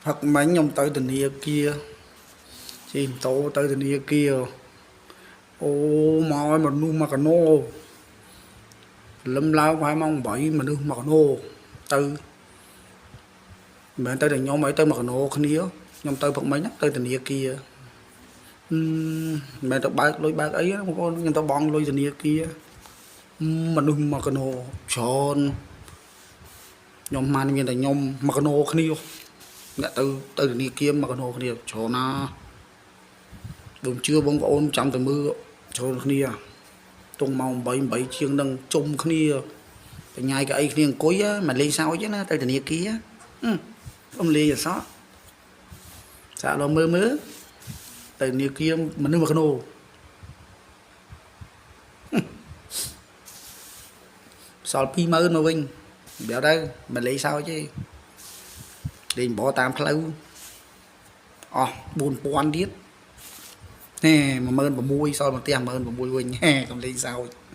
ផឹកមិញខ្ញុំទៅធនាគារជិះម៉ូតូទៅធនាគារអូមកឲ្យមនុស្សមកកណោព្រលឹមឡើងប្រហែលម៉ោង8មនុស្សមកកណោទៅមិនមែនទៅតែខ្ញុំអីទៅមកកណោគ្នាខ្ញុំទៅផឹកមិញទៅធនាគារអឺមិនមែនទៅបើកលុយបើកអីណាបងប្អូនខ្ញុំទៅបង់លុយធនាគារមនុស្សមកកណោច្រើនខ្ញុំមិនមានតែខ្ញុំមកកណោគ្នាអ្នកទៅទៅធនាគារមកកណោគ្នាច្រើនណាស់ ដូចជឿបងប្អូនចាំតែមើលចូលគ្នាតុងម៉ោង8 8ជាងនឹងជុំគ្នាបញ្ញាយកៅអីគ្នាអង្គុយមកលេងសើចណាទៅធនាគារអឹមលេងអសោះសាកលមើលមើលទៅធនាគារមនុស្សមកកណោសល់20000មកវិញប្រាប់ទៅមិនលេងសើចទេលេងបោតាមផ្លូវអស់4000ទៀត ណែ16000សល់មកផ្ទះ16000វិញហេកុំលេងសើច។